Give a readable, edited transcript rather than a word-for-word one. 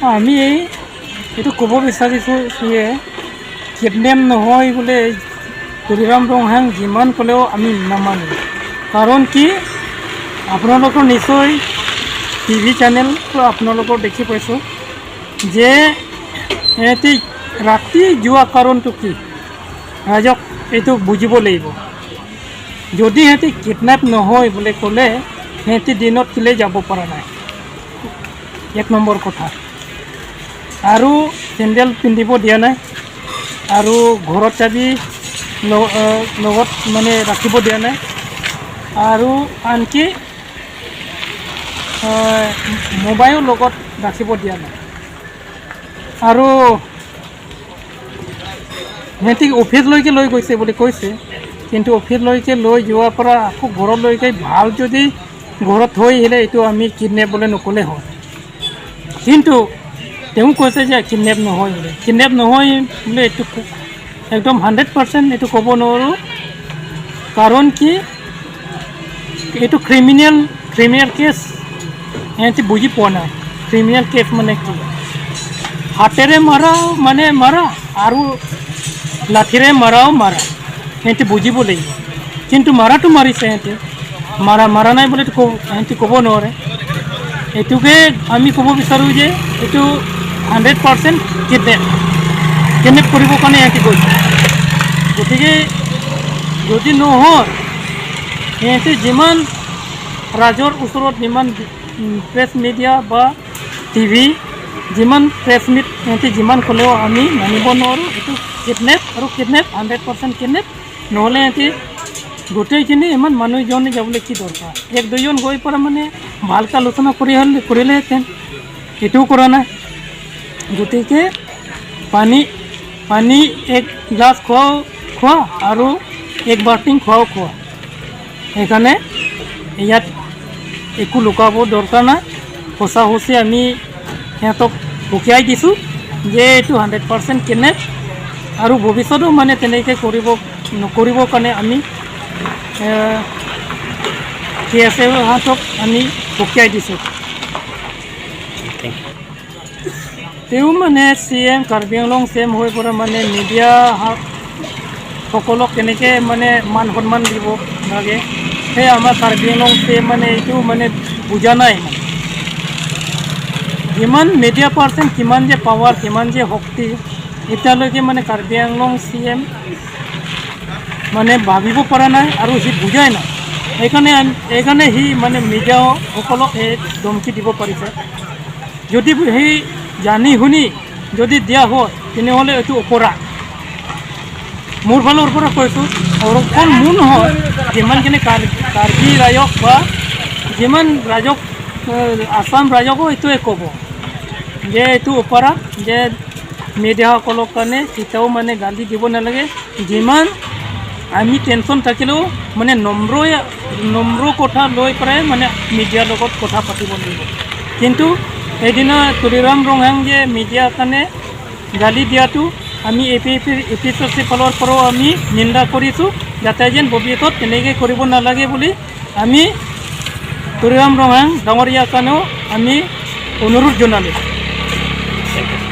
আমি এইটো ক'ব বিচাৰিছোঁ যে কিডনেপ নহয় বোলে তুলিৰাম ৰংহাং যিমান ক'লেও আমি নামানো। কাৰণ কি, আপোনালোকৰ নিশ্চয় টিভি চেনেলটো আপোনালোকৰ দেখি পাইছোঁ যে সিহঁতি ৰাতি যোৱা কাৰণটো কি, ৰাইজক এইটো বুজিব লাগিব। যদি সিহঁতি কিডনেপ নহয় বুলি ক'লে, সিহঁতি দিনত কেলৈ যাব পৰা নাই? এক নম্বৰ কথা। আৰু চেণ্ডেল পিন্ধিব দিয়া নাই আৰু ঘৰত চাবি লগত মানে ৰাখিব দিয়া নাই আৰু আনকি মোবাইলো লগত ৰাখিব দিয়া নাই। আৰু সিহঁতি অফিচলৈকে লৈ গৈছে বুলি কৈছে, কিন্তু অফিচলৈকে লৈ যোৱাৰ পৰা আকৌ ঘৰলৈকে ভাল যদি ঘৰত থৈ আহিলে, এইটো আমি কিডনেপ বুলি নক'লে হয়। কিন্তু তেওঁ কৈছে যে কিডনেপ নহয় বোলে। কিডনেপ নহয় বোলে, এইটো একদম 100% এইটো ক'ব নোৱাৰোঁ। কাৰণ কি, এইটো ক্ৰিমিনেল কেছ। সিহঁতি বুজি পোৱা নাই ক্ৰিমিনেল কেছ মানে কি। হাতেৰে মাৰাও মানে মাৰা আৰু লাঠিৰে মাৰাও মাৰা, সিহঁতি বুজিব লাগিব। কিন্তু মাৰাটো মাৰিছে সিহঁতি, মাৰা নাই বুলি সিহঁতি ক'ব নোৱাৰে। এইটোকে আমি ক'ব বিচাৰোঁ যে এইটো 100% কিডনেপ। কিডনেপ কৰিবৰ কাৰণে সিহঁতি গৈছে। গতিকে যদি নহয়, সিহঁতি যিমান ৰাইজৰ ওচৰত যিমান প্ৰেছ মিডিয়া বা টিভি যিমান প্ৰেছ মিট সিহঁতি যিমান ক'লেও আমি মানিব নোৱাৰোঁ। এইটো কিডনেপ আৰু কিডনেপ, 100% কিডনেপ। নহ'লে সিহঁতি গোটেইখিনি ইমান মানুহজনে যাবলৈ কি দৰকাৰ? এক দুজন গৈ পেলাই মানে ভালকৈ আলোচনা কৰি হ'লে কৰিলেহেঁতেন, এইটোও কৰা নাই। গতিকে পানী এক গ্লাছ খোৱাও খোৱা আৰু এক বাল্টিং খোৱাও খোৱা। সেইকাৰণে ইয়াত একো লুকাব দৰকাৰ নাই। সঁচা সঁচি আমি সিহঁতক সকীয়াই দিছোঁ যে এইটো 100% কিডনেপ আৰু ভৱিষ্যতেও মানে তেনেকৈ কৰিব নকৰিবৰ কাৰণে আমি কে এছ এহঁতক আমি সকীয়াই দিছোঁ। Thank U. তেওঁ মানে C M, Karbi Anglong C M হৈ পৰা মানে মিডিয়া সকলক কেনেকৈ মানে মান সন্মান দিব লাগে, সেই আমাৰ কাৰ্বি আংলং চি এম মানে এইটো মানে বুজা নাই। মানে যিমান মিডিয়া পাৰ্চন কিমান যে পাৱাৰ, কিমান যে শক্তি, এতিয়ালৈকে মানে কাৰ্বি আংলং চি এম মানে ভাবিব পৰা নাই আৰু সি বুজাই নাই। সেইকাৰণে সি মানে মিডিয়াসকলক এই ধমকি দিব পাৰিছে। যদি সেই জানি শুনি যদি দিয়া হয়, তেনেহ'লে এইটো অপৰাধ। মোৰ ফালৰ পৰা কৈছোঁ আৰু অকল মোৰ নহয়, যিমানখিনি কাৰ্বি ৰাইজক বা যিমান ৰাইজক, আছাম ৰাইজকো এইটোৱে ক'ব যে এইটো অপৰাধ, যে মিডিয়াসকলৰ কাৰণে কেতিয়াও মানে গালি দিব নালাগে। যিমান আমি টেনশ্যন থাকিলেও মানে নম্ৰ কথা লৈ পেলাই মানে মিডিয়াৰ লগত কথা পাতিব লাগিব। কিন্তু সেইদিনা তুলিৰাম ৰংহাং যে মিডিয়াৰ কাৰণে গালি দিয়াটো আমি এ পি এছ চি ফালৰ পৰাও আমি নিন্দা কৰিছোঁ, যাতে যেন ভৱিষ্যত তেনেকৈ কৰিব নালাগে বুলি আমি তুলিৰাম ৰংহাং ডাঙৰীয়াৰ কাৰণেও আমি অনুৰোধ জনালোঁ। Thank U.